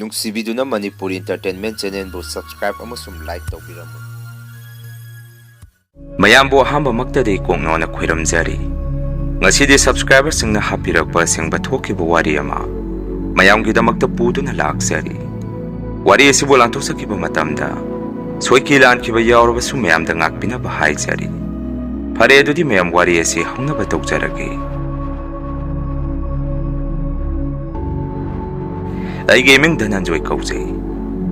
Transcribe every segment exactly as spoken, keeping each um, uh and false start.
ꯅꯨꯡꯁꯤꯕꯤꯗꯨꯅ Manipuri Entertainment Channelꯕꯨ subscribe ꯑꯃꯁꯨꯡ like ꯇꯧꯕꯤꯔꯝꯃꯨ꯫ ꯃꯌꯥꯝꯕꯨ ꯑꯍꯥꯟꯕꯃꯛꯇꯗꯤ ꯀꯣꯛꯅꯣꯅ ꯈꯣꯏꯔꯝꯖꯔꯤ꯫ ꯉꯁꯤꯗꯤ subscriberꯁꯤꯡꯅ ꯍꯥꯞꯄꯤꯔꯛꯄ ꯑꯁꯦꯡꯕ ꯊꯣꯛꯈꯤꯕ ꯋꯥꯔꯤ ꯑꯃ ꯃꯌꯥꯝꯒꯤꯗꯃꯛꯇ ꯄꯨꯗꯨꯅ ꯂꯥꯛꯆꯔꯤ꯫ ꯋꯥꯔꯤ ꯑꯁꯤꯕꯨ ꯂꯥꯟꯊꯣꯛꯆꯈꯤꯕ ꯃꯇꯝꯗ ꯁꯣꯏꯈꯤ ꯂꯥꯟꯈꯤꯕ ꯌꯥꯎꯔꯕꯁꯨ ꯃꯌꯥꯝꯗ ꯉꯥꯛꯄꯤꯅꯕ ꯍꯥꯏꯖꯔꯤ꯫ ꯐꯔꯦ, ꯑꯗꯨꯗꯤ ꯃꯌꯥꯝ ꯋꯥꯔꯤ ꯑꯁꯤ ꯍꯧꯅꯕ ꯇꯧꯖꯔꯒꯦ꯫ ꯑꯩꯒꯤ ꯏꯃꯤꯡ ꯙꯅꯟꯖꯣꯏ ꯀꯧꯖꯩ꯫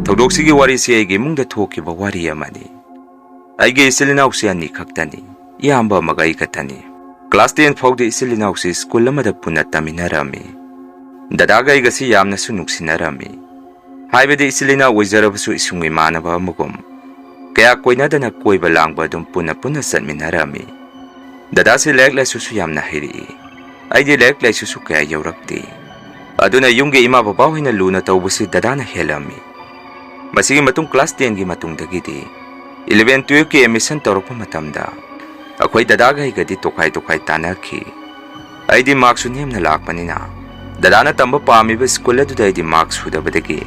ꯊꯧꯗꯣꯛꯁꯤꯒꯤ ꯋꯥꯔꯤꯁꯤ ꯑꯩꯒꯤ ꯏꯃꯨꯡꯗ ꯊꯣꯛꯈꯤꯕ ꯋꯥꯔꯤ ꯑꯃꯅꯤ꯫ ꯑꯩꯒꯤ ꯏꯆꯤꯜ ꯏꯅꯥꯎꯁꯤ ꯑꯅꯤ ꯈꯛꯇꯅꯤ, ꯏꯌꯥꯝꯕ ꯑꯃꯒ ꯑꯩ ꯈꯛꯇꯅꯤ꯫ Class ten ꯐꯥꯎꯗꯤ ꯏꯆꯤꯜ ꯏꯅꯥꯎꯁꯤ ꯁ꯭ꯀꯨꯜ ꯑꯃꯗ ꯄꯨꯟꯅ ꯇꯝꯃꯤꯟꯅꯔꯝꯃꯤ꯫ ꯗꯗꯥꯒ ꯑꯩꯒꯁꯤ ꯌꯥꯝꯅꯁꯨ ꯅꯨꯡꯁꯤꯅꯔꯝꯃꯤ꯫ ꯍꯥꯏꯕꯗꯤ ꯏꯆꯤꯜ ꯏꯅꯥꯎ ꯑꯣꯏꯖꯔꯕꯁꯨ ꯏꯁꯨꯡ ꯏꯃꯥꯟꯅꯕ ꯑꯃꯒꯨꯝ ꯀꯌꯥ ꯀꯣꯏꯅꯗꯅ ꯀꯣꯏꯕ ꯂꯥꯡꯕ ꯑꯗꯨꯝ ꯄꯨꯟꯅ ꯄꯨꯟꯅ ꯆꯠꯃꯤꯟꯅꯔꯝꯃꯤ꯫ ꯗꯗꯥꯁꯤ ꯂꯥꯏꯔꯤꯛ ꯂꯥꯏꯁꯨꯁꯨ ꯌꯥꯝꯅ ꯍꯩꯔꯛꯏ꯫ ꯑꯩꯗꯤ ꯂꯥꯏꯔꯤꯛ ꯂꯥꯏꯁꯨꯁꯨ ꯀꯌꯥ ꯌꯧꯔꯛꯇꯦ꯫ ꯑꯗꯨꯅ ꯌꯨꯝꯒꯤ ꯏꯃꯥ ꯕꯕꯥ ꯍꯣꯏꯅ ꯂꯨꯅ ꯇꯧꯕꯁꯤ ꯗꯗꯥꯅ ꯍꯦꯜꯂꯝꯃꯤ꯫ ꯃꯁꯤꯒꯤ ꯃꯇꯨꯡ class tenꯒꯤ ꯃꯇꯨꯡꯗꯒꯤꯗꯤ eleven twelveꯀꯤ admission ꯇꯧꯔꯛꯄ ꯃꯇꯝꯗ ꯑꯩꯈꯣꯏ ꯗꯗꯥꯒ ꯑꯩꯒꯗꯤ ꯇꯣꯈꯥꯏ ꯇꯣꯈꯥꯏ ꯇꯥꯟꯅꯈꯤ꯫ ꯑꯩꯗꯤ markꯁꯨ ꯅꯦꯝꯅ ꯂꯥꯛꯄꯅꯤꯅ ꯗꯗꯥꯅ ꯇꯝꯕ ꯄꯥꯝꯃꯤꯕ ꯁ꯭ꯀꯨꯜ ꯑꯗꯨꯗ ꯑꯩꯗꯤ mark ꯁꯨꯗꯕꯗꯒꯤ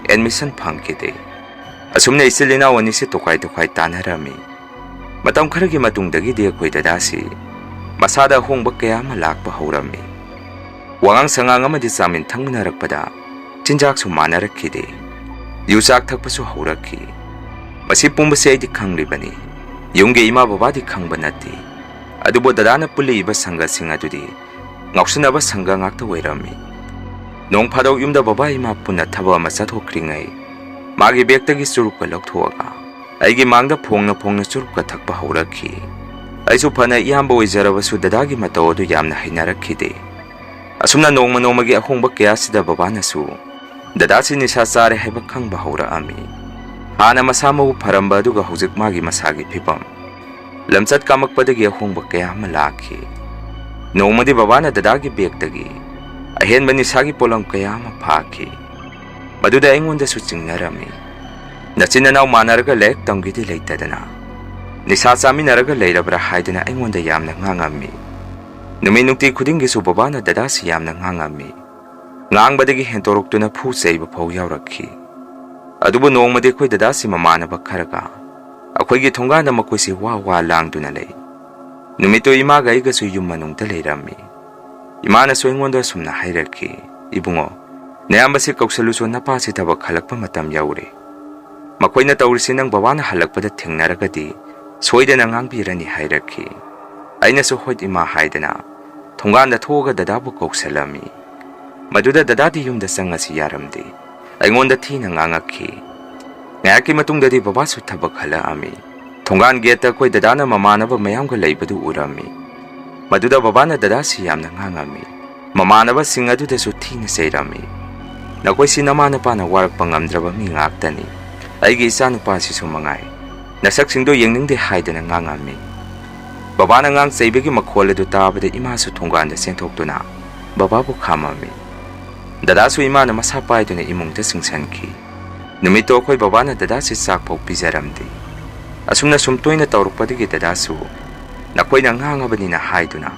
admission ꯐꯪꯈꯤꯗꯦ꯫ ꯑꯁꯨꯝꯅ ꯏꯆꯤꯜ ꯏꯅꯥꯎ ꯑꯅꯤꯁꯦ ꯇꯣꯈꯥꯏ ꯇꯣꯈꯥꯏ ꯇꯥꯟꯅꯔꯝꯃꯤ꯫ ꯃꯇꯝ ꯈꯔꯒꯤ ꯃꯇꯨꯡꯗꯒꯤꯗꯤ ꯑꯩꯈꯣꯏ ꯗꯗꯥꯁꯤ ꯃꯁꯥꯗ ꯑꯍꯣꯡꯕ ꯀꯌꯥ ꯑꯃ ꯂꯥꯛꯄ ꯍꯧꯔꯝꯃꯤ꯫ ꯋꯥꯉꯥꯡ ꯁꯉꯥꯡ ꯑꯃꯗꯤ ꯆꯥꯃꯤꯟ ꯊꯛꯃꯤꯟꯅꯔꯛꯄꯗ ꯆꯤꯟꯖꯥꯛꯁꯨ ꯃꯥꯟꯅꯔꯛꯈꯤꯗꯦ꯫ ꯌꯨ ꯆꯥꯛ ꯊꯛꯄꯁꯨ ꯍꯧꯔꯛꯈꯤ꯫ ꯃꯁꯤ ꯄꯨꯝꯕꯁꯦ ꯑꯩꯗꯤ ꯈꯪꯂꯤꯕꯅꯤ꯫ ꯌꯨꯝꯒꯤ ꯏꯃꯥ ꯕꯕꯥꯗꯤ ꯈꯪꯕ ꯅꯠꯇꯦ꯫ ꯑꯗꯨꯕꯨ ꯗꯗꯥꯅ ꯄꯨꯜꯂꯛꯏꯕ ꯁꯪꯒꯁꯤꯡ ꯑꯗꯨꯗꯤ ꯉꯥꯎꯁꯤꯟꯅꯕ ꯁꯪꯒ ꯉꯥꯛꯇ ꯑꯣꯏꯔꯝꯃꯤ꯫ ꯅꯣꯡ ꯐꯥꯗꯣꯛ ꯌꯨꯝꯗ ꯕꯕꯥ ꯏꯃꯥ ꯄꯨꯟꯅ ꯊꯕꯛ ꯑꯃ ꯆꯠꯊꯣꯛꯈ꯭ꯔꯤꯉꯩ ꯃꯥꯒꯤ bag ꯇꯒꯤ ꯆꯨꯔꯨꯞꯀ ꯂꯧꯊꯣꯛꯑꯒ ꯑꯩꯒꯤ ꯃꯥꯡꯗ ꯐꯣꯡꯅ ꯐꯣꯡꯅ ꯆꯨꯔꯨꯞꯀ ꯊꯛꯄ ꯍꯧꯔꯛꯈꯤ꯫ ꯑꯩꯁꯨ ꯐꯅ ꯏꯌꯥꯝꯕ ꯑꯣꯏꯖꯔꯕꯁꯨ ꯗꯗꯥꯒꯤ ꯃꯇꯧ ꯑꯗꯨ ꯌꯥꯝꯅ ꯍꯩꯅꯔꯛꯈꯤꯗꯦ꯫ ꯑꯁꯨꯝꯅ ꯅꯣꯡꯃ ꯅꯣꯡꯃꯒꯤ ꯑꯍꯣꯡꯕ ꯀꯌꯥꯁꯤꯗ ꯕꯕꯥꯅꯁꯨ ꯗꯗꯥꯁꯤ ꯅꯤꯁꯥ ꯆꯥꯔꯦ ꯍꯥꯏꯕ ꯈꯪꯕ ꯍꯧꯔꯛꯑꯝꯃꯤ꯫ ꯍꯥꯟꯅ ꯃꯁꯥ ꯃꯎ ꯐꯔꯝꯕ ꯑꯗꯨꯒ ꯍꯧꯖꯤꯛ ꯃꯥꯒꯤ ꯃꯁꯥꯒꯤ ꯐꯤꯕꯝ ꯂꯝꯆꯠ ꯀꯥꯃꯛꯄꯗꯒꯤ ꯑꯍꯣꯡꯕ ꯀꯌꯥ ꯑꯃ ꯂꯥꯛꯈꯤ꯫ ꯅꯣꯡꯃꯗꯤ ꯕꯕꯥꯅ ꯗꯗꯥꯒꯤ bag ꯇꯒꯤ ꯑꯍꯦꯟꯕ ꯅꯤꯁꯥꯒꯤ ꯄꯣꯠꯂꯝ ꯀꯌꯥ ꯑꯃ ꯐꯥꯈꯤ꯫ ꯃꯗꯨꯗ ꯑꯩꯉꯣꯟꯗꯁꯨ ꯆꯤꯡꯅꯔꯝꯃꯤ꯫ "ꯅꯆꯤꯟ ꯅꯅꯥꯎ ꯃꯥꯟꯅꯔꯒ ꯂꯥꯏꯔꯤꯛ ꯇꯝꯒꯦꯗꯤ ꯂꯩꯇꯗꯅ ꯅꯤꯁꯥ ꯆꯥꯃꯤꯟꯅꯔꯒ ꯂꯩꯔꯕ꯭ꯔꯥ?" ꯍꯥꯏꯗꯅ ꯑꯩꯉꯣꯟꯗ ꯌꯥꯝꯅ ꯉꯥꯡꯉꯝꯃꯤ꯫ ꯅꯨꯃꯤꯠ ꯅꯨꯡꯇꯤ ꯈꯨꯗꯤꯡꯒꯤꯁꯨ ꯕꯕꯥꯅ ꯗꯗꯥꯁꯤ ꯌꯥꯝꯅ ꯉꯥꯡꯉꯝꯃꯤ꯫ ꯉꯥꯡꯕꯗꯒꯤ ꯍꯦꯟꯇꯣꯔꯛꯇꯨꯅ ꯐꯨ ꯆꯩꯕ ꯐꯥꯎ ꯌꯥꯎꯔꯛꯈꯤ꯫ ꯑꯗꯨꯕꯨ ꯅꯣꯡꯃꯗꯤ ꯑꯩꯈꯣꯏ ꯗꯗꯥꯁꯤ ꯃꯃꯥꯟꯅꯕ ꯈꯔꯒ ꯑꯩꯈꯣꯏꯒꯤ ꯊꯣꯡꯒꯥꯟꯗ ꯃꯈꯣꯏꯁꯤ ꯋꯥ ꯋꯥ ꯂꯥꯡꯗꯨꯅ ꯂꯩ꯫ ꯅꯨꯃꯤꯠꯇꯨ ꯏꯃꯥꯒ ꯑꯩꯒꯁꯨ ꯌꯨꯝ ꯃꯅꯨꯡꯗ ꯂꯩꯔꯝꯃꯤ꯫ ꯏꯃꯥꯅꯁꯨ ꯑꯩꯉꯣꯟꯗ ꯑꯁꯨꯝꯅ ꯍꯥꯏꯔꯛꯈꯤ, "ꯏꯕꯨꯡꯉꯣ, ꯅꯌꯥꯝꯕꯁꯤ ꯀꯧꯁꯜꯂꯨꯁꯨ, ꯅꯄꯥꯁꯤ ꯊꯕꯛ ꯍꯜꯂꯛꯄ ꯃꯇꯝ ꯌꯧꯔꯦ꯫ ꯃꯈꯣꯏꯅ ꯇꯧꯔꯤꯁꯤ ꯅꯪ ꯕꯕꯥꯅ ꯍꯜꯂꯛꯄꯗ ꯊꯦꯡꯅꯔꯒꯗꯤ ꯁꯣꯏꯗꯅ ꯉꯥꯡꯕꯤꯔꯅꯤ" ꯍꯥꯏꯔꯛꯈꯤ꯫ ꯑꯩꯅꯁꯨ "ꯍꯣꯏ ꯏꯃꯥ" ꯍꯥꯏꯗꯅ ꯊꯣꯡꯒꯥꯟꯗ ꯊꯣꯛꯑꯒ ꯗꯗꯥꯕꯨ ꯀꯧꯁꯜꯂꯝꯃꯤ꯫ ꯃꯗꯨꯗ ꯗꯗꯥꯗꯤ ꯌꯨꯝꯗ ꯆꯪꯉꯁꯤ ꯌꯥꯔꯝꯗꯦ꯫ ꯑꯩꯉꯣꯟꯗ ꯊꯤꯅ ꯉꯥꯡꯉꯛꯈꯤ꯫ ꯉꯥꯏꯍꯥꯛꯀꯤ ꯃꯇꯨꯡꯗꯗꯤ ꯕꯕꯥꯁꯨ ꯊꯕꯛ ꯍꯜꯂꯛꯑꯝꯃꯤ꯫ ꯊꯣꯡꯒꯥꯟ ꯒꯦꯠꯇ ꯑꯩꯈꯣꯏ ꯗꯗꯥꯅ ꯃꯃꯥꯟꯅꯕ ꯃꯌꯥꯝꯒ ꯂꯩꯕꯗꯨ ꯎꯔꯝꯃꯤ꯫ ꯃꯗꯨꯗ ꯕꯕꯥꯅ ꯗꯗꯥꯁꯤ ꯌꯥꯝꯅ ꯉꯥꯡꯉꯝꯃꯤ꯫ ꯃꯃꯥꯟꯅꯕꯁꯤꯡ ꯑꯗꯨꯗꯁꯨ ꯊꯤꯅ ꯆꯩꯔꯝꯃꯤ꯫ "ꯅꯈꯣꯏꯁꯤ ꯅꯃꯥ ꯅꯄꯥꯅ ꯋꯥꯔꯛꯄ ꯉꯝꯗ꯭ꯔꯕ ꯃꯤ ꯉꯥꯛꯇꯅꯤ꯫ ꯑꯩꯒꯤ ꯏꯆꯥꯅꯨꯄꯥꯁꯤꯁꯨ ꯃꯉꯥꯏ꯫ ꯅꯁꯛꯁꯤꯡꯗꯣ ꯌꯦꯡꯅꯤꯡꯗꯦ" ꯍꯥꯏꯗꯅ ꯉꯥꯡꯉꯝꯃꯤ꯫ ꯕꯕꯥꯅ ꯉꯥꯡ ꯆꯩꯕꯒꯤ ꯃꯈꯣꯜ ꯑꯗꯨ ꯇꯥꯕꯗ ꯏꯃꯥꯁꯨ ꯊꯣꯡꯒꯥꯟꯗ ꯆꯦꯟꯊꯣꯛꯇꯨꯅ ꯕꯕꯥꯕꯨ ꯈꯥꯝꯃꯝꯃꯤ꯫ ꯗꯗꯥꯁꯨ ꯏꯃꯥꯅ ꯃꯁꯥ ꯄꯥꯏꯗꯨꯅ ꯏꯃꯨꯡꯗ ꯆꯤꯡꯁꯤꯟꯈꯤ꯫ ꯅꯨꯃꯤꯠꯇꯣ ꯑꯩꯈꯣꯏ ꯕꯕꯥꯅ ꯗꯗꯥꯁꯤ ꯆꯥꯛ ꯐꯥꯎ ꯄꯤꯖꯔꯝꯗꯦ꯫ ꯑꯁꯨꯝꯅ ꯁꯨꯝ ꯇꯣꯏꯅ ꯇꯧꯔꯛꯄꯗꯒꯤ ꯗꯗꯥꯁꯨ, "ꯅꯈꯣꯏꯅ ꯉꯥꯡꯉꯕꯅꯤꯅ" ꯍꯥꯏꯗꯨꯅ,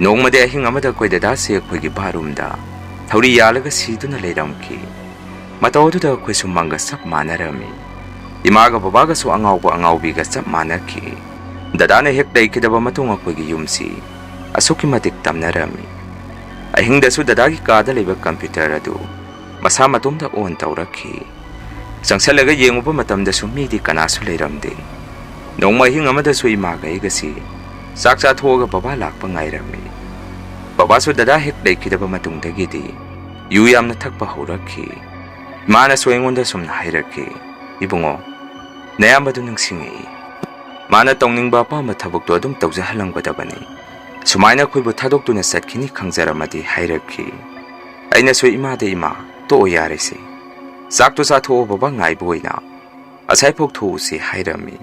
ꯅꯣꯡꯃꯗꯤ ꯑꯍꯤꯡ ꯑꯃꯗ ꯑꯩꯈꯣꯏ ꯗꯗꯥꯁꯤ ꯑꯩꯈꯣꯏꯒꯤ ꯕꯥꯔꯨꯝꯗ ꯊꯧꯔꯤ ꯌꯥꯜꯂꯒ ꯁꯤꯗꯨꯅ ꯂꯩꯔꯝꯈꯤ꯫ ꯃꯇꯧ ꯑꯗꯨꯗ ꯑꯩꯈꯣꯏꯁꯨ ꯃꯪꯒ ꯆꯞ ꯃꯥꯟꯅꯔꯝꯃꯤ꯫ ꯏꯃꯥꯒ ꯕꯕꯥꯒꯁꯨ ꯑꯉꯥꯎꯕ ꯑꯉꯥꯎꯕꯤꯒ ꯆꯞ ꯃꯥꯟꯅꯈꯤ꯫ ꯗꯗꯥꯅ ꯍꯦꯛ ꯂꯩꯈꯤꯗꯕ ꯃꯇꯨꯡ ꯑꯩꯈꯣꯏꯒꯤ ꯌꯨꯝꯁꯤ ꯑꯁꯨꯛꯀꯤ ꯃꯇꯤꯛ ꯇꯝꯅꯔꯝꯃꯤ꯫ ꯑꯍꯤꯡꯗꯁꯨ ꯗꯗꯥꯒꯤ ꯀꯥꯗ ꯂꯩꯕ ꯀꯝꯄ꯭ꯌꯨꯇꯔ ꯑꯗꯨ ꯃꯁꯥ ꯃꯇꯣꯝꯇ ꯑꯣꯟ ꯇꯧꯔꯛꯈꯤ꯫ ꯆꯪꯁꯜꯂꯒ ꯌꯦꯡꯉꯨꯕ ꯃꯇꯝꯗꯁꯨ ꯃꯤꯗꯤ ꯀꯅꯥꯁꯨ ꯂꯩꯔꯝꯗꯦ꯫ ꯅꯣꯡꯃ ꯑꯍꯤꯡ ꯑꯃꯗꯁꯨ ꯏꯃꯥꯒ ꯑꯩꯒꯁꯤ ꯆꯥꯛ ꯆꯥꯊꯣꯛꯑꯒ ꯕꯕꯥ ꯂꯥꯛꯄ ꯉꯥꯏꯔꯝꯃꯤ꯫ ꯕꯕꯥꯁꯨ ꯗꯗꯥ ꯍꯦꯛ ꯂꯩꯈꯤꯗꯕ ꯃꯇꯨꯡꯗꯒꯤꯗꯤ ꯌꯨ ꯌꯥꯝꯅ ꯊꯛꯄ ꯍꯧꯔꯛꯈꯤ꯫ ꯏꯃꯥꯅꯁꯨ ꯑꯩꯉꯣꯟꯗ ꯁꯨꯝꯅ ꯍꯥꯏꯔꯛꯈꯤ, "ꯏꯕꯨꯡꯉꯣ, ꯅꯌꯥꯝꯕꯗꯨ ꯅꯤꯡꯁꯤꯡꯉꯛꯏ꯫ ꯃꯥꯅ ꯇꯧꯅꯤꯡꯕ ꯑꯄꯥꯝꯕ ꯊꯕꯛꯇꯣ ꯑꯗꯨꯝ ꯇꯧꯖꯍꯜꯂꯝꯒꯗꯕꯅꯤ꯫ ꯁꯨꯃꯥꯏꯅ ꯑꯩꯈꯣꯏꯕꯨ ꯊꯥꯗꯣꯛꯇꯨꯅ ꯆꯠꯈꯤꯅꯤ ꯈꯪꯖꯔꯝꯃꯗꯤ" ꯍꯥꯏꯔꯛꯈꯤ꯫ ꯑꯩꯅꯁꯨ ꯏꯃꯥꯗ, "ꯏꯃꯥ, ꯇꯣꯛꯑꯣ ꯌꯥꯔꯦꯁꯦ꯫ ꯆꯥꯛꯇꯣ ꯆꯥꯊꯣꯛꯑꯣ, ꯕꯕꯥ ꯉꯥꯏꯕ ꯑꯣꯏꯅ꯫ ꯑꯁꯥꯏꯐꯥꯎ ꯊꯣꯛꯎꯁꯤ" ꯍꯥꯏꯔꯝꯃꯤ꯫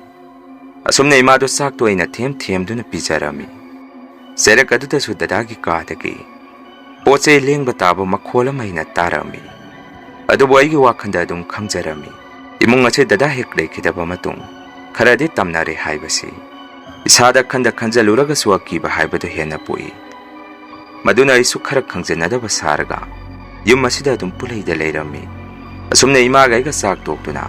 ꯑꯁꯨꯝꯅ ꯏꯃꯥꯗꯣ ꯆꯥꯛꯇꯣ ꯑꯩꯅ ꯊꯦꯝ ꯊꯦꯝꯗꯨꯅ ꯄꯤꯖꯔꯝꯃꯤ꯫ ꯆꯩꯔꯛ ꯑꯗꯨꯗꯁꯨ ꯗꯗꯥꯒꯤ ꯀꯥꯗꯒꯤ ꯄꯣꯠ ꯆꯩ ꯂꯦꯡꯕ ꯇꯥꯕ ꯃꯈꯣꯜ ꯑꯃ ꯑꯩꯅ ꯇꯥꯔꯝꯃꯤ꯫ ꯑꯗꯨꯕꯨ ꯑꯩꯒꯤ ꯋꯥꯈꯜꯗ ꯑꯗꯨꯝ ꯈꯪꯖꯔꯝꯃꯤ, ꯏꯃꯨꯡ ꯑꯁꯤ ꯗꯗꯥ ꯍꯦꯛ ꯂꯩꯈꯤꯗꯕ ꯃꯇꯨꯡ ꯈꯔꯗꯤ ꯇꯝꯅꯔꯦ ꯍꯥꯏꯕꯁꯤ꯫ ꯏꯁꯥꯗ ꯈꯟꯗ ꯈꯟꯖꯜꯂꯨꯔꯒꯁꯨ ꯑꯀꯤꯕ ꯍꯥꯏꯕꯗꯨ ꯍꯦꯟꯅ ꯄꯣꯛꯏ꯫ ꯃꯗꯨꯅ ꯑꯩꯁꯨ ꯈꯔ ꯈꯪꯖꯟꯅꯗꯕ ꯁꯥꯔꯒ ꯌꯨꯝ ꯑꯁꯤꯗ ꯑꯗꯨꯝ ꯄꯨꯂꯩꯗ ꯂꯩꯔꯝꯃꯤ꯫ ꯑꯁꯨꯝꯅ ꯏꯃꯥꯒ ꯑꯩꯒ ꯆꯥꯛ ꯇꯣꯛꯇꯨꯅ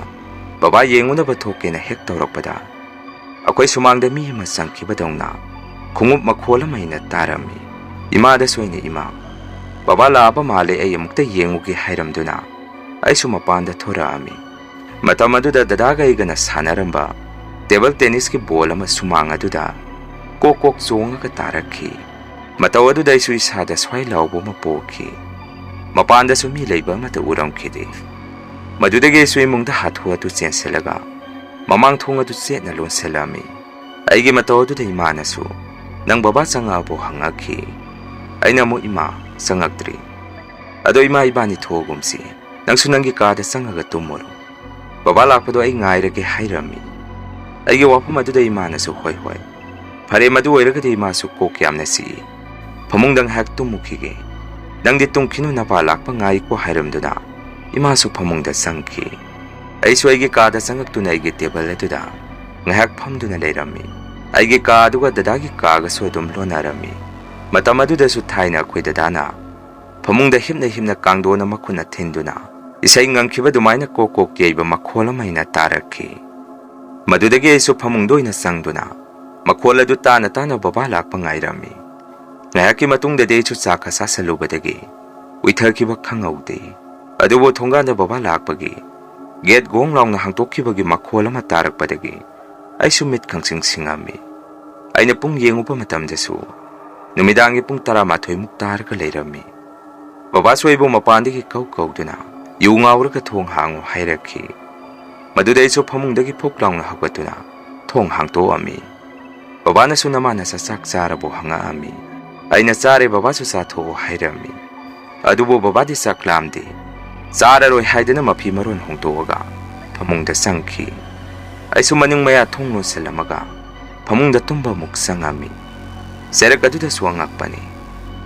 ꯕꯕꯥ ꯌꯦꯡꯉꯨꯅꯕ ꯊꯣꯛꯀꯦꯅ ꯍꯦꯛ ꯇꯧꯔꯛꯄꯗ, ꯑꯩꯈꯣꯏ ꯁꯨꯃꯥꯡꯗ ꯃꯤ ꯑꯃ ꯆꯪꯈꯤꯕꯗꯧꯅ ꯈꯣꯡꯎꯞ ꯃꯈꯣꯜ ꯑꯃ ꯑꯩꯅ ꯇꯥꯔꯝꯃꯤ꯫ ꯏꯃꯥꯗꯁꯨ ꯑꯩꯅ, "ꯏꯃꯥ, ꯕꯕꯥ ꯂꯥꯛꯑꯕ ꯃꯥꯜꯂꯦ, ꯑꯩ ꯑꯃꯨꯛꯇ ꯌꯦꯡꯉꯨꯒꯦ" ꯍꯥꯏꯔꯝꯗꯨꯅ ꯑꯩꯁꯨ ꯃꯄꯥꯟꯗ ꯊꯣꯔꯛꯑꯝꯃꯤ꯫ ꯃꯇꯝ ꯑꯗꯨꯗ ꯗꯗꯥꯒ ꯑꯩꯒꯅ ꯁꯥꯟꯅꯔꯝꯕ ꯇꯦꯕꯜ ꯇꯦꯅꯤꯁꯀꯤ ꯕꯣꯜ ꯑꯃ ꯁꯨꯃꯥꯡ ꯑꯗꯨꯗ ꯀꯣꯛ ꯀꯣꯛ ꯆꯣꯡꯉꯒ ꯇꯥꯔꯛꯈꯤ꯫ ꯃꯇꯧ ꯑꯗꯨꯗ ꯑꯩꯁꯨ ꯏꯁꯥꯗ ꯁ꯭ꯋꯥꯏ ꯂꯥꯎꯕ ꯑꯃ ꯄꯣꯛꯈꯤ꯫ ꯃꯄꯥꯟꯗꯁꯨ ꯃꯤ ꯂꯩꯕ ꯑꯃꯠꯇ ꯎꯔꯝꯈꯤꯗꯦ꯫ ꯃꯗꯨꯗꯒꯤ ꯑꯩꯁꯨ ꯏꯃꯨꯡꯗ ꯍꯥꯊꯨ ꯍꯥꯊꯨ ꯆꯦꯟꯁꯤꯜꯂꯒ ꯃꯃꯥꯡ ꯊꯣꯡ ꯑꯗꯨ ꯆꯦꯠꯅ ꯂꯣꯟꯁꯤꯜꯂꯝꯃꯤ꯫ ꯑꯩꯒꯤ ꯃꯇꯧ ꯑꯗꯨꯗ ꯏꯃꯥꯅꯁꯨ, "ꯅꯪ ꯕꯕꯥ ꯆꯪꯉꯛꯑꯕꯣ?" ꯍꯪꯉꯛꯈꯤ꯫ ꯑꯩꯅ ꯑꯃꯨꯛ, "ꯏꯃꯥ, ꯆꯪꯉꯛꯇ꯭ꯔꯤ꯫ ꯑꯗꯣ ꯏꯃꯥ, ꯏꯕꯥꯅꯤ ꯊꯣꯛꯑꯒꯨꯝꯁꯤ꯫ ꯅꯪꯁꯨ ꯅꯪꯒꯤ ꯀꯥꯗ ꯆꯪꯉꯒ ꯇꯨꯝꯃꯨꯔꯣ꯫ ꯕꯕꯥ ꯂꯥꯛꯄꯗꯣ ꯑꯩ ꯉꯥꯏꯔꯒꯦ" ꯍꯥꯏꯔꯝꯃꯤ꯫ ꯑꯩꯒꯤ ꯋꯥꯐꯝ ꯑꯗꯨꯗ ꯏꯃꯥꯅꯁꯨ, "ꯍꯣꯏ, ꯍꯣꯏ, ꯐꯔꯦ, ꯃꯗꯨ ꯑꯣꯏꯔꯒꯗꯤ ꯏꯃꯥꯁꯨ ꯀꯣꯛ ꯌꯥꯝꯅ ꯆꯤꯛꯏ꯫ ꯐꯃꯨꯡꯗ ꯉꯥꯏꯍꯥꯛ ꯇꯨꯝꯃꯨꯈꯤꯒꯦ꯫ ꯅꯪꯗꯤ ꯇꯨꯝꯈꯤꯅꯨ, ꯅꯄꯥ ꯂꯥꯛꯄ ꯉꯥꯏꯀꯣ" ꯍꯥꯏꯔꯝꯗꯨꯅ ꯏꯃꯥꯁꯨ ꯐꯃꯨꯡꯗ ꯆꯪꯈꯤ꯫ ꯑꯩꯁꯨ ꯑꯩꯒꯤ ꯀꯥꯗ ꯆꯪꯉꯛꯇꯨꯅ ꯑꯩꯒꯤ ꯇꯦꯕꯜ ꯑꯗꯨꯗ ꯉꯥꯏꯍꯥꯛ ꯐꯝꯗꯨꯅ ꯂꯩꯔꯝꯃꯤ꯫ ꯑꯩꯒꯤ ꯀꯥ ꯑꯗꯨꯒ ꯗꯗꯥꯒꯤ ꯀꯥꯒꯁꯨ ꯑꯗꯨꯝ ꯂꯣꯟꯅꯔꯝꯃꯤ꯫ ꯃꯇꯝ ꯑꯗꯨꯗꯁꯨ ꯊꯥꯏꯅ ꯑꯩꯈꯣꯏ ꯗꯗꯥꯅ ꯐꯃꯨꯡꯗ ꯍꯤꯞꯅ ꯍꯤꯞꯅ ꯀꯥꯡꯗꯣꯟ ꯑꯃ ꯈꯨꯠꯅ ꯊꯤꯟꯗꯨꯅ ꯏꯁꯩ ꯉꯪꯈꯤꯕ ꯑꯗꯨꯃꯥꯏꯅ ꯀꯣꯛ ꯀꯣꯛ ꯌꯩꯕ ꯃꯈꯣꯜ ꯑꯃ ꯑꯩꯅ ꯇꯥꯔꯛꯈꯤ꯫ ꯃꯗꯨꯗꯒꯤ ꯑꯩꯁꯨ ꯐꯃꯨꯡꯗ ꯑꯣꯏꯅ ꯆꯪꯗꯨꯅ ꯃꯈꯣꯜ ꯑꯗꯨ ꯇꯥꯅ ꯇꯥꯅ ꯕꯕꯥ ꯂꯥꯛꯄ ꯉꯥꯏꯔꯝꯃꯤ꯫ ꯉꯥꯏꯍꯥꯛꯀꯤ ꯃꯇꯨꯡꯗꯗꯤ ꯑꯩꯁꯨ ꯆꯥ ꯈꯔ ꯆꯥꯁꯤꯜꯂꯨꯕꯗꯒꯤ ꯎꯏꯊꯈꯤꯕ ꯈꯪꯍꯧꯗꯦ꯫ ꯑꯗꯨꯕꯨ ꯊꯣꯡꯒꯥꯟꯗ ꯕꯕꯥ ꯂꯥꯛꯄꯒꯤ, ꯒꯦꯠ ꯒꯣꯡ ꯂꯥꯎꯅ ꯍꯥꯡꯇꯣꯛꯈꯤꯕꯒꯤ ꯃꯈꯣꯜ ꯑꯃ ꯇꯥꯔꯛꯄꯗꯒꯤ ꯑꯩꯁꯨ ꯃꯤꯠ ꯈꯪꯁꯤꯡ ꯁꯤꯡꯉꯝꯃꯤ꯫ ꯑꯩꯅ ꯄꯨꯡ ꯌꯦꯡꯉꯨꯕ ꯃꯇꯝꯗꯁꯨ ꯅꯨꯃꯤꯗꯥꯡꯒꯤ ꯄꯨꯡ ꯇꯔꯥꯃꯥꯊꯣꯏ ꯃꯨꯛ ꯇꯥꯔꯒ ꯂꯩꯔꯝꯃꯤ꯫ ꯕꯕꯥꯁꯨ ꯑꯩꯕꯨ ꯃꯄꯥꯟꯗꯒꯤ ꯀꯧ ꯀꯧꯗꯨꯅ, "ꯌꯨ ꯉꯥꯎꯔꯒ ꯊꯣꯡ ꯍꯥꯡꯉꯨ" ꯍꯥꯏꯔꯛꯈꯤ꯫ ꯃꯗꯨꯗ ꯑꯩꯁꯨ ꯐꯃꯨꯡꯗꯒꯤ ꯐꯨꯛ ꯂꯥꯎꯅ ꯍꯧꯒꯠꯇꯨꯅ ꯊꯣꯡ ꯍꯥꯡꯇꯣꯛꯑꯝꯃꯤ꯫ ꯕꯕꯥꯅꯁꯨ, "ꯅꯃꯥ ꯅꯁꯥ ꯆꯥꯛ ꯆꯥꯔꯕꯣ?" ꯍꯪꯉꯛꯑꯝꯃꯤ꯫ ꯑꯩꯅ, "ꯆꯥꯔꯦ ꯕꯕꯥꯁꯨ ꯆꯥꯊꯣꯛꯑꯣ" ꯍꯥꯏꯔꯝꯃꯤ꯫ ꯑꯗꯨꯕꯨ ꯕꯕꯥꯗꯤ ꯆꯥꯛ ꯂꯥꯝꯗꯦ꯫ ꯆꯥꯔꯔꯣꯏ ꯍꯥꯏꯗꯨꯅ ꯃꯐꯤ ꯃꯔꯣꯟ ꯍꯣꯡꯗꯣꯛꯑꯒ ꯐꯃꯨꯡꯗ ꯆꯪꯈꯤ꯫ ꯑꯩꯁꯨ ꯃꯅꯤꯡ ꯃꯌꯥ ꯊꯣꯡ ꯂꯣꯟꯁꯤꯜꯂꯝꯃꯒ ꯐꯃꯨꯡꯗ ꯇꯨꯝꯕ ꯑꯃꯨꯛ ꯆꯪꯉꯝꯃꯤ꯫ ꯆꯩꯔꯛ ꯑꯗꯨꯗꯁꯨ ꯑꯉꯛꯄꯅꯤ꯫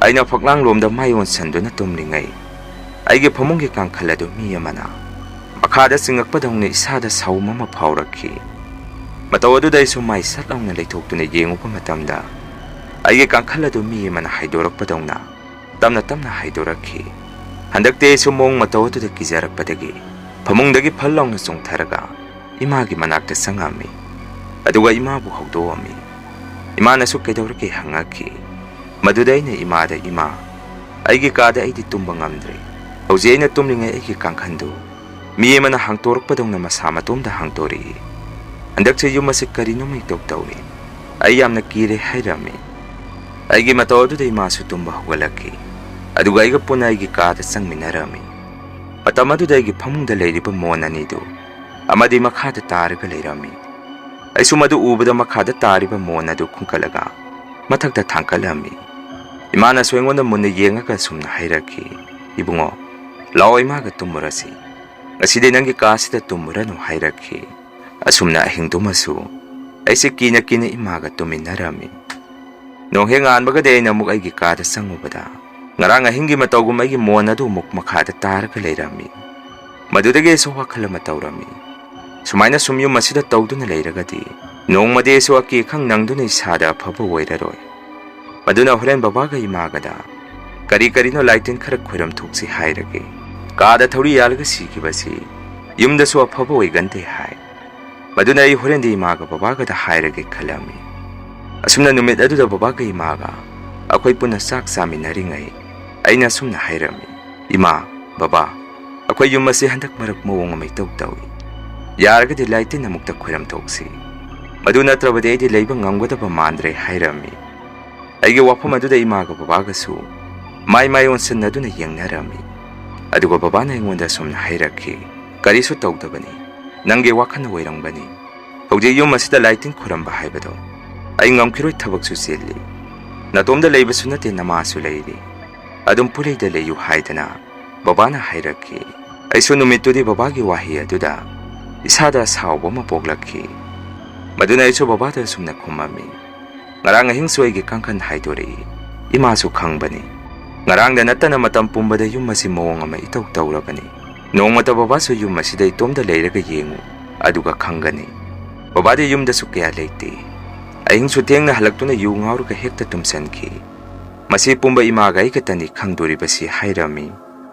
ꯑꯩꯅ ꯐꯛꯂꯥꯡꯂꯣꯝꯗ ꯃꯥꯏ ꯑꯣꯟꯁꯤꯟꯗꯨꯅ ꯇꯨꯝꯂꯤꯉꯩ, ꯑꯩꯒꯤ ꯐꯃꯨꯡꯒꯤ ꯀꯥꯡꯈꯜ ꯑꯗꯨ ꯃꯤ ꯑꯃꯅ ꯃꯈꯥꯗ ꯆꯤꯡꯉꯛꯄꯗꯧꯅ ꯏꯁꯥꯗ ꯁꯥꯎꯝ ꯑꯃ ꯐꯥꯎꯔꯛꯈꯤ꯫ ꯃꯇꯧ ꯑꯗꯨꯗ ꯑꯩꯁꯨ ꯃꯥꯏ ꯁꯠ ꯂꯥꯎꯅ ꯂꯩꯊꯣꯛꯇꯨꯅ ꯌꯦꯡꯉꯨꯕ ꯃꯇꯝꯗ, ꯑꯩꯒꯤ ꯀꯥꯡꯈꯜ ꯑꯗꯨ ꯃꯤ ꯑꯃꯅ ꯍꯥꯏꯗꯣꯔꯛꯄꯗꯧꯅ ꯇꯞꯅ ꯇꯞꯅ ꯍꯥꯏꯗꯣꯔꯛꯈꯤ꯫ ꯍꯟꯗꯛꯇꯤ ꯑꯩꯁꯨ ꯃꯑꯣꯡ ꯃꯇꯧ ꯑꯗꯨꯗ ꯀꯤꯖꯔꯛꯄꯗꯒꯤ ꯐꯃꯨꯡꯗꯒꯤ ꯐꯜ ꯂꯥꯎꯅ ꯆꯣꯡꯊꯔꯒ ꯏꯃꯥꯒꯤ ꯃꯅꯥꯛꯇ ꯆꯪꯉꯝꯃꯤ꯫ ꯑꯗꯨꯒ ꯏꯃꯥꯕꯨ ꯍꯧꯗꯣꯛꯑꯝꯃꯤ꯫ ꯏꯃꯥꯅꯁꯨ "ꯀꯩꯗꯧꯔꯒꯦ?" ꯍꯪꯉꯛꯈꯤ꯫ ꯃꯗꯨꯗ ꯑꯩꯅ ꯏꯃꯥꯗ, "ꯏꯃꯥ, ꯑꯩꯒꯤ ꯀꯥꯗ ꯑꯩꯗꯤ ꯇꯨꯝꯕ ꯉꯝꯗ꯭ꯔꯦ꯫ ꯍꯧꯖꯤꯛ ꯑꯩꯅ ꯇꯨꯝꯂꯤꯉꯩ ꯑꯩꯒꯤ ꯀꯥꯡꯈꯟꯗꯨ ꯃꯤ ꯑꯃꯅ ꯍꯥꯡꯇꯣꯔꯛꯄꯗꯧꯅ ꯃꯁꯥ ꯃꯇꯣꯝꯗ ꯍꯥꯡꯇꯣꯔꯛꯏ꯫ ꯍꯟꯗꯛꯁꯦ ꯌꯨꯝ ꯑꯁꯤ ꯀꯔꯤꯅꯣꯝ ꯏꯇꯧ ꯇꯧꯏ꯫ ꯑꯩ ꯌꯥꯝꯅ ꯀꯤꯔꯦ" ꯍꯥꯏꯔꯝꯃꯤ꯫ ꯑꯩꯒꯤ ꯃꯇꯧ ꯑꯗꯨꯗ ꯏꯃꯥꯁꯨ ꯇꯨꯝꯕ ꯍꯧꯒꯠꯂꯛꯈꯤ꯫ ꯑꯗꯨꯒ ꯑꯩꯒ ꯄꯨꯟꯅ ꯑꯩꯒꯤ ꯀꯥꯗ ꯆꯪꯃꯤꯟꯅꯔꯝꯃꯤ꯫ ꯃꯇꯝ ꯑꯗꯨꯗ ꯑꯩꯒꯤ ꯐꯃꯨꯡꯗ ꯂꯩꯔꯤꯕ ꯃꯣꯟ ꯑꯅꯤꯗꯨ ꯑꯃꯗꯤ ꯃꯈꯥꯗ ꯇꯥꯔꯒ ꯂꯩꯔꯝꯃꯤ꯫ ꯑꯩꯁꯨ ꯃꯗꯨ ꯎꯕꯗ ꯃꯈꯥꯗ ꯇꯥꯔꯤꯕ ꯃꯣꯟ ꯑꯗꯨ ꯈꯨꯟꯀꯠꯂꯒ ꯃꯊꯛꯇ ꯊꯥꯡꯀꯠꯂꯝꯃꯤ꯫ ꯏꯃꯥꯅꯁꯨ ꯑꯩꯉꯣꯟꯗ ꯃꯨꯟꯅ ꯌꯦꯡꯉꯒ ꯑꯁꯨꯝꯅ ꯍꯥꯏꯔꯛꯈꯤ, "ꯏꯕꯨꯡꯉꯣ, ꯂꯥꯛꯑꯣ, ꯏꯃꯥꯒ ꯇꯨꯝꯃꯨꯔꯁꯤ꯫ ꯉꯁꯤꯗꯤ ꯅꯪꯒꯤ ꯀꯥꯁꯤꯗ ꯇꯨꯝꯃꯨꯔꯅꯨ" ꯍꯥꯏꯔꯛꯈꯤ꯫ ꯑꯁꯨꯝꯅ ꯑꯍꯤꯡꯗꯨꯃꯁꯨ ꯑꯩꯁꯦ ꯀꯤꯅ ꯀꯤꯅ ꯏꯃꯥꯒ ꯇꯨꯝꯃꯤꯟꯅꯔꯝꯃꯤ꯫ ꯅꯣꯡꯍꯦꯛ ꯉꯥꯟꯕꯒꯗꯤ ꯑꯩꯅ ꯑꯃꯨꯛ ꯑꯩꯒꯤ ꯀꯥꯗ ꯆꯪꯉꯨꯕꯗ, ꯉꯔꯥꯡ ꯑꯍꯤꯡꯒꯤ ꯃꯇꯧꯒꯨꯝ ꯑꯩꯒꯤ ꯃꯣꯟ ꯑꯗꯨ ꯑꯃꯨꯛ ꯃꯈꯥꯗ ꯇꯥꯔꯒ ꯂꯩꯔꯝꯃꯤ꯫ ꯃꯗꯨꯗꯒꯤ ꯑꯩꯁꯨ ꯋꯥꯈꯜ ꯑꯃ ꯇꯧꯔꯝꯃꯤ꯫ ꯁꯨꯃꯥꯏꯅ ꯁꯨꯝ ꯌꯨꯝ ꯑꯁꯤꯗ ꯇꯧꯗꯨꯅ ꯂꯩꯔꯒꯗꯤ, ꯅꯣꯡꯃꯗꯤ ꯑꯩꯁꯨ ꯑꯀꯤ ꯑꯈꯪ ꯅꯪꯗꯨꯅ ꯏꯁꯥꯗ ꯑꯐꯕ ꯑꯣꯏꯔꯔꯣꯏ꯫ ꯃꯗꯨꯅ ꯍꯣꯔꯦꯟ ꯕꯕꯥꯒ ꯏꯃꯥꯒꯗ ꯀꯔꯤ ꯀꯔꯤꯅꯣ ꯂꯥꯏꯇꯤꯟ ꯈꯔ ꯈꯣꯏꯔꯝ ꯊꯣꯛꯁꯤ ꯍꯥꯏꯔꯒꯦ꯫ ꯀꯥꯗ ꯊꯧꯔꯤ ꯌꯥꯜꯂꯒ ꯁꯤꯈꯤꯕꯁꯤ ꯌꯨꯝꯗꯁꯨ ꯑꯐꯕ ꯑꯣꯏꯒꯟꯗꯦ ꯍꯥꯏ꯫ ꯃꯗꯨꯅ ꯑꯩ ꯍꯣꯔꯦꯟꯗꯤ ꯏꯃꯥꯒ ꯕꯕꯥꯒꯗ ꯍꯥꯏꯔꯒꯦ ꯈꯜꯂꯝꯃꯤ꯫ ꯑꯁꯨꯝꯅ ꯅꯨꯃꯤꯠ ꯑꯗꯨꯗ ꯕꯕꯥꯒ ꯏꯃꯥꯒ ꯑꯩꯈꯣꯏ ꯄꯨꯟꯅ ꯆꯥꯛ ꯆꯥꯃꯤꯟꯅꯔꯤꯉꯩ, ꯑꯩꯅ ꯑꯁꯨꯝꯅ ꯍꯥꯏꯔꯝꯃꯤ, "ꯏꯃꯥ, ꯕꯕꯥ, ꯑꯩꯈꯣꯏ ꯌꯨꯝ ꯑꯁꯤ ꯍꯟꯗꯛ ꯃꯔꯛ ꯃꯑꯣꯡ ꯑꯃ ꯏꯇꯧ ꯇꯧꯏ꯫ ꯌꯥꯔꯒꯗꯤ ꯂꯥꯏꯇꯤꯟ ꯑꯃꯨꯛꯇ ꯈꯣꯏꯔꯝ ꯊꯣꯛꯁꯤ꯫ ꯃꯗꯨ ꯅꯠꯇ꯭ꯔꯕꯗꯤ ꯑꯩꯗꯤ ꯂꯩꯕ ꯉꯝꯒꯗꯕ ꯃꯥꯟꯗ꯭ꯔꯦ" ꯍꯥꯏꯔꯝꯃꯤ꯫ ꯑꯩꯒꯤ ꯋꯥꯐꯝ ꯑꯗꯨꯗ ꯏꯃꯥꯒ ꯕꯕꯥꯒꯁꯨ ꯃꯥꯏ ꯃꯥꯏ ꯑꯣꯟꯁꯤꯟꯅꯗꯨꯅ ꯌꯦꯡꯅꯔꯝꯃꯤ꯫ ꯑꯗꯨꯒ ꯕꯕꯥꯅ ꯑꯩꯉꯣꯟꯗ ꯑꯁꯨꯝꯅ ꯍꯥꯏꯔꯛꯈꯤ, "ꯀꯔꯤꯁꯨ ꯇꯧꯗꯕꯅꯤ, ꯅꯪꯒꯤ ꯋꯥꯈꯜꯅ ꯑꯣꯏꯔꯝꯒꯅꯤ꯫ ꯍꯧꯖꯤꯛ ꯌꯨꯝ ꯑꯁꯤꯗ ꯂꯥꯏꯇꯤꯟ ꯈꯨꯔꯝꯕ ꯍꯥꯏꯕꯗꯣ ꯑꯩ ꯉꯝꯈꯤꯔꯣꯏ, ꯊꯕꯛꯁꯨ ꯆꯤꯜꯂꯤ꯫ ꯅꯇꯣꯝꯗ ꯂꯩꯕꯁꯨ ꯅꯠꯇꯦ, ꯅꯃꯥꯁꯨ ꯂꯩꯔꯤ꯫ ꯑꯗꯨꯝ ꯄꯨꯂꯩꯗ ꯂꯩꯌꯨ" ꯍꯥꯏꯗꯅ ꯕꯕꯥꯅ ꯍꯥꯏꯔꯛꯈꯤ꯫ ꯑꯩꯁꯨ ꯅꯨꯃꯤꯠꯇꯨꯗꯤ ꯕꯕꯥꯒꯤ ꯋꯥꯍꯩ ꯑꯗꯨꯗ ꯏꯁꯥꯗ ꯑꯁꯥꯎꯕ ꯑꯃ ꯄꯣꯛꯂꯛꯈꯤ꯫ ꯃꯗꯨꯅ ꯑꯩꯁꯨ ꯕꯕꯥꯗ ꯑꯁꯨꯝꯅ ꯈꯨꯝꯃꯝꯃꯤ, "ꯉꯔꯥꯡ ꯑꯍꯤꯡꯁꯨ ꯑꯩꯒꯤ ꯀꯥꯡꯈꯟ ꯍꯥꯏꯗꯣꯔꯛꯏ꯫ ꯏꯃꯥꯁꯨ ꯈꯪꯕꯅꯤ꯫ ꯉꯔꯥꯡꯗ ꯅꯠꯇꯅ ꯃꯇꯝ ꯄꯨꯝꯕꯗ ꯌꯨꯝ ꯑꯁꯤ ꯃꯑꯣꯡ ꯑꯃ ꯏꯇꯧ ꯇꯧꯔꯕꯅꯤ꯫ ꯅꯣꯡꯃꯇ ꯕꯕꯥꯁꯨ ꯌꯨꯝ ꯑꯁꯤꯗ ꯏꯇꯣꯝꯗ ꯂꯩꯔꯒ ꯌꯦꯡꯉꯨ, ꯑꯗꯨꯒ ꯈꯪꯒꯅꯤ꯫ ꯕꯕꯥꯗꯤ ꯌꯨꯝꯗꯁꯨ ꯀꯌꯥ ꯂꯩꯇꯦ꯫ ꯑꯍꯤꯡꯁꯨ ꯊꯦꯡꯅ ꯍꯜꯂꯛꯇꯨꯅ ꯌꯨ ꯉꯥꯎꯔꯒ ꯍꯦꯛꯇ ꯇꯨꯝꯁꯟꯈꯤ꯫ ꯃꯁꯤ ꯄꯨꯝꯕ ꯏꯃꯥꯒ ꯑꯩ ꯈꯛꯇꯅꯤ ꯈꯪꯗꯣꯔꯤꯕꯁꯤ" ꯍꯥꯏꯔꯝꯃꯤ꯫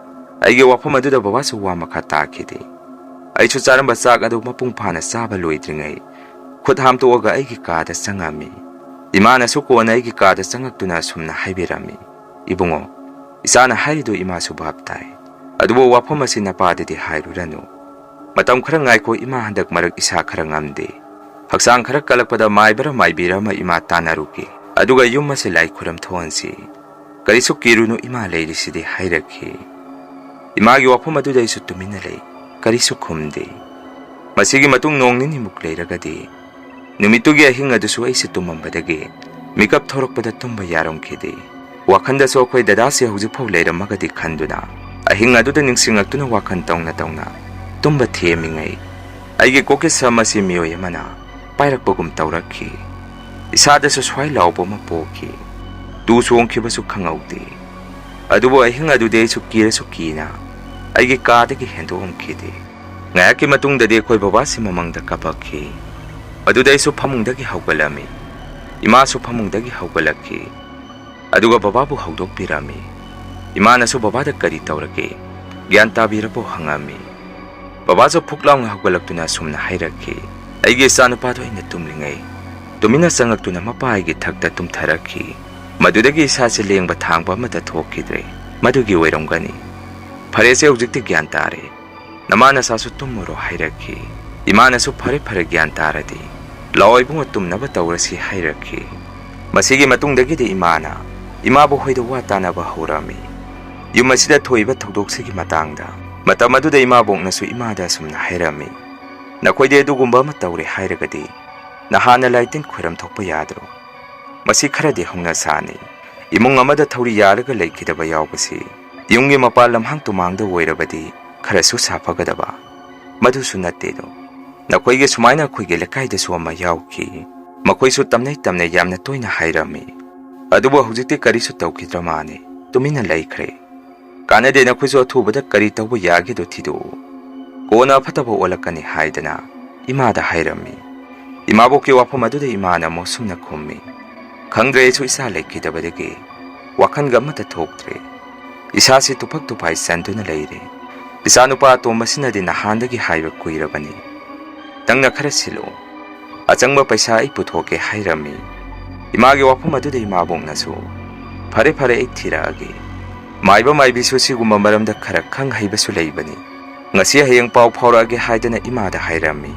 ꯑꯩꯒꯤ ꯋꯥꯐꯝ ꯑꯗꯨꯗ ꯕꯕꯥꯁꯨ ꯋꯥ ꯃꯈꯥ ꯇꯥꯈꯤꯗꯦ꯫ ꯑꯩꯁꯨ ꯆꯥꯔꯝꯕ ꯆꯥꯛ ꯑꯗꯨ ꯃꯄꯨꯡ ꯐꯥꯅ ꯆꯥꯕ ꯂꯣꯏꯗ꯭ꯔꯤꯉꯩ ꯈꯨꯠ ꯍꯥꯝꯇꯣꯛꯑꯒ ꯑꯩꯒꯤ ꯀꯥꯗ ꯆꯪꯉꯝꯃꯤ꯫ ꯏꯃꯥꯅꯁꯨ ꯀꯣꯟꯅ ꯑꯩꯒꯤ ꯀꯥꯗ ꯆꯪꯉꯛꯇꯨꯅ ꯑꯁꯨꯝꯅ ꯍꯥꯏꯕꯤꯔꯝꯃꯤ, "ꯏꯕꯨꯡꯉꯣ, ꯏꯆꯥꯅ ꯍꯥꯏꯔꯤꯗꯨ ꯏꯃꯥꯁꯨ ꯚꯥꯞ ꯇꯥꯏ꯫ ꯑꯗꯨꯕꯨ ꯋꯥꯐꯝ ꯑꯁꯤ ꯅꯄꯥꯗꯗꯤ ꯍꯥꯏꯔꯨꯔꯅꯨ꯫ ꯃꯇꯝ ꯈꯔ ꯉꯥꯏꯈꯣ, ꯏꯃꯥ ꯍꯟꯗꯛ ꯃꯔꯛ ꯏꯁꯥ ꯈꯔ ꯉꯝꯗꯦ꯫ ꯍꯛꯆꯥꯡ ꯈꯔ ꯀꯜꯂꯛꯄꯗ ꯃꯥꯏꯕꯔ ꯃꯥꯏꯕꯤꯔ ꯑꯃ ꯏꯃꯥ ꯇꯥꯟꯅꯔꯨꯒꯦ꯫ ꯑꯗꯨꯒ ꯌꯨꯝ ꯑꯁꯤ ꯂꯥꯏ ꯈꯨꯔꯝ ꯊꯣꯛꯍꯟꯁꯤ꯫ ꯀꯔꯤꯁꯨ ꯀꯤꯔꯨꯅꯨ, ꯏꯃꯥ ꯂꯩꯔꯤꯁꯤꯗꯤ" ꯍꯥꯏꯔꯛꯈꯤ꯫ ꯏꯃꯥꯒꯤ ꯋꯥꯐꯝ ꯑꯗꯨꯗ ꯑꯩꯁꯨ ꯇꯨꯃꯤꯟꯅ ꯂꯩ, ꯀꯔꯤꯁꯨ ꯈꯨꯝꯗꯦ꯫ ꯃꯁꯤꯒꯤ ꯃꯇꯨꯡ ꯅꯣꯡ ꯅꯤꯅꯤꯃꯨꯛ ꯂꯩꯔꯒꯗꯤ, ꯅꯨꯃꯤꯠꯇꯨꯒꯤ ꯑꯍꯤꯡ ꯑꯗꯨꯁꯨ ꯑꯩꯁꯦ ꯇꯨꯝꯃꯝꯕꯗꯒꯤ ꯃꯤꯀꯞ ꯊꯣꯔꯛꯄꯗ ꯇꯨꯝꯕ ꯌꯥꯔꯝꯈꯤꯗꯦ꯫ ꯋꯥꯈꯟꯗꯁꯨ ꯑꯩꯈꯣꯏ ꯗꯗꯥꯁꯦ ꯍꯧꯖꯤꯛꯐꯥꯎ ꯂꯩꯔꯝꯃꯒꯗꯤ ꯈꯟꯗꯨꯅ, ꯑꯍꯤꯡ ꯑꯗꯨꯗ ꯅꯤꯡꯁꯤꯡꯂꯛꯇꯨꯅ ꯋꯥꯈꯜ ꯇꯧꯅ ꯇꯧꯅ ꯇꯨꯝꯕ ꯊꯦꯝꯃꯤꯉꯩ, ꯑꯩꯒꯤ ꯀꯣꯛꯀꯤ ꯁꯝ ꯑꯁꯤ ꯃꯤꯑꯣꯏ ꯑꯃꯅ ꯄꯥꯏꯔꯛꯄꯒꯨꯝ ꯇꯧꯔꯛꯈꯤ꯫ ꯏꯁꯥꯗꯁꯨ ꯁ꯭ꯋꯥꯏ ꯂꯥꯎꯕ ꯑꯃ ꯄꯣꯛꯈꯤ꯫ ꯇꯨ ꯆꯣꯡꯈꯤꯕꯁꯨ ꯈꯪꯍꯧꯗꯦ꯫ ꯑꯗꯨꯕꯨ ꯑꯍꯤꯡ ꯑꯗꯨꯗꯤ ꯑꯩꯁꯨ ꯀꯤꯔꯁꯨ ꯀꯤꯅ ꯑꯩꯒꯤ ꯀꯥꯗꯒꯤ ꯍꯦꯟꯗꯣꯛꯂꯝꯈꯤꯗꯦ꯫ ꯉꯥꯏꯍꯥꯛꯀꯤ ꯃꯇꯨꯡꯗꯗꯤ ꯑꯩꯈꯣꯏ ꯕꯕꯥꯁꯤ ꯃꯃꯪꯗ ꯀꯥꯄꯛꯈꯤ꯫ ꯑꯗꯨꯗ ꯑꯩꯁꯨ ꯐꯃꯨꯡꯗꯒꯤ ꯍꯧꯒꯠꯂꯝꯃꯤ꯫ ꯏꯃꯥꯁꯨ ꯐꯃꯨꯡꯗꯒꯤ ꯍꯧꯒꯠꯂꯛꯈꯤ꯫ ꯑꯗꯨꯒ ꯕꯕꯥꯕꯨ ꯍꯧꯗꯣꯛꯄꯤꯔꯝꯃꯤ꯫ ꯏꯃꯥꯅꯁꯨ ꯕꯕꯥꯗ "ꯀꯔꯤ ꯇꯧꯔꯒꯦ? ꯒ꯭ꯌꯥꯟ ꯇꯥꯕꯤꯔꯕꯣ?" ꯍꯪꯉꯝꯃꯤ꯫ ꯕꯕꯥꯁꯨ ꯐꯨꯛ ꯂꯥꯎꯅ ꯍꯧꯒꯠꯂꯛꯇꯨꯅ ꯑꯁꯨꯝꯅ ꯍꯥꯏꯔꯛꯈꯤ, "ꯑꯩꯒꯤ ꯏꯆꯥꯅꯨꯄꯥꯗꯣ ꯑꯩꯅ ꯇꯨꯝꯂꯤꯉꯩ ꯇꯨꯃꯤꯟꯅ ꯆꯪꯉꯛꯇꯨꯅ ꯃꯄꯥ ꯑꯩꯒꯤ ꯊꯛꯇ ꯇꯨꯝꯊꯔꯛꯈꯤ꯫ ꯃꯗꯨꯗꯒꯤ ꯏꯁꯥꯁꯦ ꯂꯦꯡꯕ ꯊꯥꯡꯕ ꯑꯃꯠꯇ ꯊꯣꯛꯈꯤꯗ꯭ꯔꯦ꯫ ꯃꯗꯨꯒꯤ ꯑꯣꯏꯔꯝꯒꯅꯤ꯫ ꯐꯔꯦꯁꯦ, ꯍꯧꯖꯤꯛꯇꯤ ꯒ꯭ꯌꯥꯟ ꯇꯥꯔꯦ꯫ ꯅꯃꯥ ꯅꯁꯥꯁꯨ ꯇꯨꯝꯃꯨꯔꯣ" ꯍꯥꯏꯔꯛꯈꯤ꯫ ꯏꯃꯥꯅꯁꯨ "ꯐꯔꯦ ꯐꯔꯦ, ꯒ꯭ꯌꯥꯟ ꯇꯥꯔꯗꯤ꯫ ꯂꯥꯛꯑꯣ ꯏꯕꯨꯡꯉꯣ, ꯇꯨꯝꯅꯕ ꯇꯧꯔꯁꯤ" ꯍꯥꯏꯔꯛꯈꯤ꯫ ꯃꯁꯤꯒꯤ ꯃꯇꯨꯡꯗꯒꯤꯗꯤ ꯏꯃꯥꯅ ꯏꯃꯥꯕꯣꯛ ꯍꯣꯏꯗ ꯋꯥ ꯇꯥꯅꯕ ꯍꯧꯔꯝꯃꯤ꯫ ꯌꯨꯝ ꯑꯁꯤꯗ ꯊꯣꯛꯏꯕ ꯊꯧꯗꯣꯛꯁꯤꯒꯤ ꯃꯇꯥꯡꯗ꯫ ꯃꯇꯝ ꯑꯗꯨꯗ ꯏꯃꯥꯕꯣꯛꯅꯁꯨ ꯏꯃꯥꯗ ꯑꯁꯨꯝꯅ ꯍꯥꯏꯔꯝꯃꯤ, "ꯅꯈꯣꯏꯗꯤ ꯑꯗꯨꯒꯨꯝꯕ ꯑꯃ ꯇꯧꯔꯦ ꯍꯥꯏꯔꯒꯗꯤ ꯅꯍꯥꯟꯅ ꯂꯥꯏ ꯇꯤꯟ ꯈꯣꯏꯔꯝ ꯊꯣꯛꯄ ꯌꯥꯗ꯭ꯔꯣ? ꯃꯁꯤ ꯈꯔꯗꯤ ꯍꯧꯅ ꯁꯥꯅꯤ꯫ ꯏꯃꯨꯡ ꯑꯃꯗ ꯊꯧꯔꯤ ꯌꯥꯜꯂꯒ ꯂꯩꯈꯤꯗꯕ ꯌꯥꯎꯕꯁꯤ ꯌꯨꯝꯒꯤ ꯃꯄꯥꯟ ꯂꯝꯍꯥꯡ ꯇꯨꯃꯥꯡꯗ ꯑꯣꯏꯔꯕꯗꯤ ꯈꯔꯁꯨ ꯁꯥꯐꯒꯗꯕ꯫ ꯃꯗꯨꯁꯨ ꯅꯠꯇꯦꯗꯣ꯫ ꯅꯈꯣꯏꯒꯤ ꯁꯨꯃꯥꯏꯅ ꯑꯩꯈꯣꯏꯒꯤ ꯂꯩꯀꯥꯏꯗꯁꯨ ꯑꯃ ꯌꯥꯎꯈꯤ꯫ ꯃꯈꯣꯏꯁꯨ ꯇꯝꯅꯩ ꯇꯝꯅꯩ ꯌꯥꯝꯅ ꯇꯣꯏꯅ ꯍꯥꯏꯔꯝꯃꯤ꯫ ꯑꯗꯨꯕꯨ ꯍꯧꯖꯤꯛꯇꯤ ꯀꯔꯤꯁꯨ ꯇꯧꯈꯤꯗ꯭ꯔ ꯃꯥꯅꯤ, ꯇꯨꯃꯤꯟꯅ ꯂꯩꯈ꯭ꯔꯦ꯫ ꯀꯥꯟꯅꯗꯦ, ꯅꯈꯣꯏꯁꯨ ꯑꯊꯨꯕꯗ ꯀꯔꯤ ꯇꯧꯕ ꯌꯥꯒꯦꯗꯣ ꯊꯤꯗꯣꯛꯎ꯫ ꯀꯣꯟꯅ ꯑꯐꯠꯇꯕ ꯑꯣꯜꯂꯛꯀꯅꯤ" ꯍꯥꯏꯗꯅ ꯏꯃꯥꯗ ꯍꯥꯏꯔꯝꯃꯤ꯫ ꯏꯃꯥꯕꯣꯛꯀꯤ ꯋꯥꯐꯝ ꯑꯗꯨꯗ ꯏꯃꯥꯅ ꯑꯃꯨꯛ ꯁꯨꯝꯅ ꯈꯨꯝꯃꯤ, "ꯈꯪꯗ꯭ꯔꯦ, ꯑꯩꯁꯨ ꯏꯆꯥ ꯂꯩꯈꯤꯗꯕꯗꯒꯤ ꯋꯥꯈꯜꯒ ꯑꯃꯠꯇ ꯊꯣꯛꯇ꯭ꯔꯦ꯫ ꯏꯁꯥꯁꯤ ꯇꯨꯐꯛ ꯇꯨꯐꯥꯏ ꯆꯟꯗꯨꯅ ꯂꯩꯔꯦ꯫ ꯏꯆꯥꯅꯨꯄꯥ ꯑꯇꯣꯝꯕꯁꯤꯅꯗꯤ ꯅꯍꯥꯟꯗꯒꯤ ꯍꯥꯏꯕ ꯀꯨꯏꯔꯕꯅꯤ, "ꯅꯪꯅ ꯈꯔ ꯁꯤꯜꯂꯨ, ꯑꯆꯪꯕ ꯄꯩꯁꯥ ꯑꯩ ꯄꯨꯊꯣꯛꯀꯦ" ꯍꯥꯏꯔꯝꯃꯤ꯫ ꯏꯃꯥꯒꯤ ꯋꯥꯐꯝ ꯑꯗꯨꯗ ꯏꯃꯥꯕꯣꯛꯅꯁꯨ, "ꯐꯔꯦ ꯐꯔꯦ, ꯑꯩ ꯊꯤꯔꯛꯑꯒꯦ꯫ ꯃꯥꯏꯕ ꯃꯥꯏꯕꯤꯁꯨ ꯁꯤꯒꯨꯝꯕ ꯃꯔꯝꯗ ꯈꯔ ꯈꯪ ꯍꯩꯕꯁꯨ ꯂꯩꯕꯅꯤ꯫ ꯉꯁꯤ ꯍꯌꯦꯡ ꯄꯥꯎ ꯐꯥꯎꯔꯛꯑꯒꯦ" ꯍꯥꯏꯗꯅ ꯏꯃꯥꯗ ꯍꯥꯏꯔꯝꯃꯤ꯫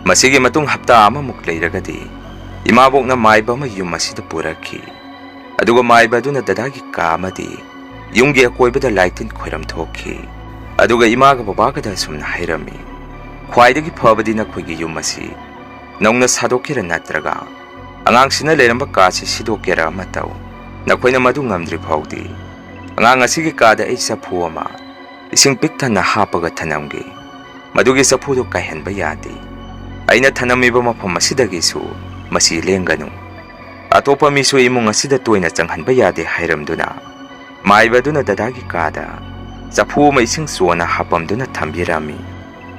ꯃꯁꯤꯒꯤ ꯃꯇꯨꯡ ꯍꯞꯇꯥ ꯑꯃꯃꯨꯛ ꯂꯩꯔꯒꯗꯤ ꯏꯃꯥꯕꯣꯛꯅ ꯃꯥꯏꯕ ꯑꯃ ꯌꯨꯝ ꯑꯁꯤꯗ ꯄꯨꯔꯛꯈꯤ꯫ ꯑꯗꯨꯒ ꯃꯥꯏꯕ ꯑꯗꯨꯅ ꯗꯗꯥꯒꯤ ꯀꯥ ꯑꯃꯗꯤ ꯌꯨꯝꯒꯤ ꯑꯀꯣꯏꯕꯗ ꯂꯥꯏꯇꯤꯟ ꯈꯣꯏꯔꯝ ꯊꯣꯛꯈꯤ꯫ ꯑꯗꯨꯒ ꯏꯃꯥꯒ ꯕꯕꯥꯒꯗ ꯑꯁꯨꯝꯅ ꯍꯥꯏꯔꯝꯃꯤ, "ꯈ꯭ꯋꯥꯏꯗꯒꯤ ꯐꯕꯗꯤ ꯅꯈꯣꯏꯒꯤ ꯌꯨꯝ ꯑꯁꯤ ꯅꯧꯅ ꯁꯥꯗꯣꯛꯀꯦꯔꯥ ꯅꯠꯇ꯭ꯔꯒ ꯑꯉꯥꯡꯁꯤꯅ ꯂꯩꯔꯝꯕ ꯀꯥꯁꯤ ꯁꯤꯗꯣꯛꯀꯦꯔꯥ ꯑꯃ ꯇꯧ꯫ ꯅꯈꯣꯏꯅ ꯃꯗꯨ ꯉꯝꯗ꯭ꯔꯤ ꯐꯥꯎꯗꯤ ꯑꯉꯥꯡ ꯑꯁꯤꯒꯤ ꯀꯥꯗ ꯑꯩ ꯆꯐꯨ ꯑꯃ ꯏꯁꯤꯡ ꯄꯤꯛ ꯊꯟꯅ ꯍꯥꯞꯄꯒ ꯊꯅꯝꯒꯦ꯫ ꯃꯗꯨꯒꯤ ꯆꯐꯨꯗꯨ ꯀꯥꯏꯍꯟꯕ ꯌꯥꯗꯦ꯫ ꯑꯩꯅ ꯊꯅꯝꯃꯤꯕ ꯃꯐꯝ ꯑꯁꯤꯗꯒꯤꯁꯨ ꯃꯁꯤ ꯂꯦꯡꯒꯅꯨ꯫ ꯑꯇꯣꯞꯄ ꯃꯤꯁꯨ ꯏꯃꯨꯡ ꯑꯁꯤꯗ ꯇꯣꯏꯅ ꯆꯪꯍꯟꯕ ꯌꯥꯗꯦ" ꯍꯥꯏꯔꯝꯗꯨꯅ ꯃꯥꯏꯕ ꯑꯗꯨꯅ ꯗꯗꯥꯒꯤ ꯀꯥꯗ ꯆꯐꯨ ꯑꯃ ꯏꯁꯤꯡ ꯆꯣꯟꯅ ꯍꯥꯞꯄꯝꯗꯨꯅ ꯊꯝꯕꯤꯔꯝꯃꯤ꯫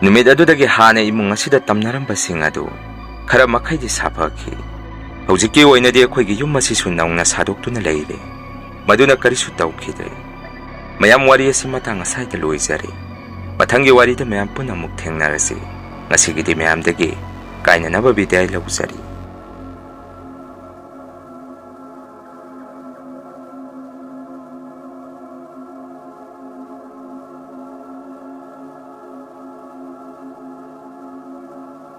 ꯅꯨꯃꯤꯠ ꯑꯗꯨꯗꯒꯤ ꯍꯥꯟꯅ ꯏꯃꯨꯡ ꯑꯁꯤꯗ ꯇꯝꯅꯔꯝꯕꯁꯤꯡ ꯑꯗꯨ ꯈꯔ ꯃꯈꯩꯗꯤ ꯁꯥꯐꯈꯤ꯫ ꯍꯧꯖꯤꯛꯀꯤ ꯑꯣꯏꯅꯗꯤ ꯑꯩꯈꯣꯏꯒꯤ ꯌꯨꯝ ꯑꯁꯤꯁꯨ ꯅꯧꯅ ꯁꯥꯗꯣꯛꯇꯨꯅ ꯂꯩꯔꯦ꯫ ꯃꯗꯨꯅ ꯀꯔꯤꯁꯨ ꯇꯧꯈꯤꯗ꯭ꯔꯦ꯫ ꯃꯌꯥꯝ, ꯋꯥꯔꯤ ꯑꯁꯤ ꯃꯇꯥꯡ ꯑꯁꯥꯏꯗ ꯂꯣꯏꯖꯔꯦ꯫ ꯃꯊꯪꯒꯤ ꯋꯥꯔꯤꯗ ꯃꯌꯥꯝ ꯄꯨꯟꯅ ꯑꯃꯨꯛ ꯊꯦꯡꯅꯔꯁꯤ꯫ ꯉꯁꯤꯒꯤꯗꯤ ꯃꯌꯥꯝꯗꯒꯤ ꯀꯥꯏꯅꯅꯕ ꯕꯤꯗꯥꯏ ꯂꯧꯖꯔꯤ꯫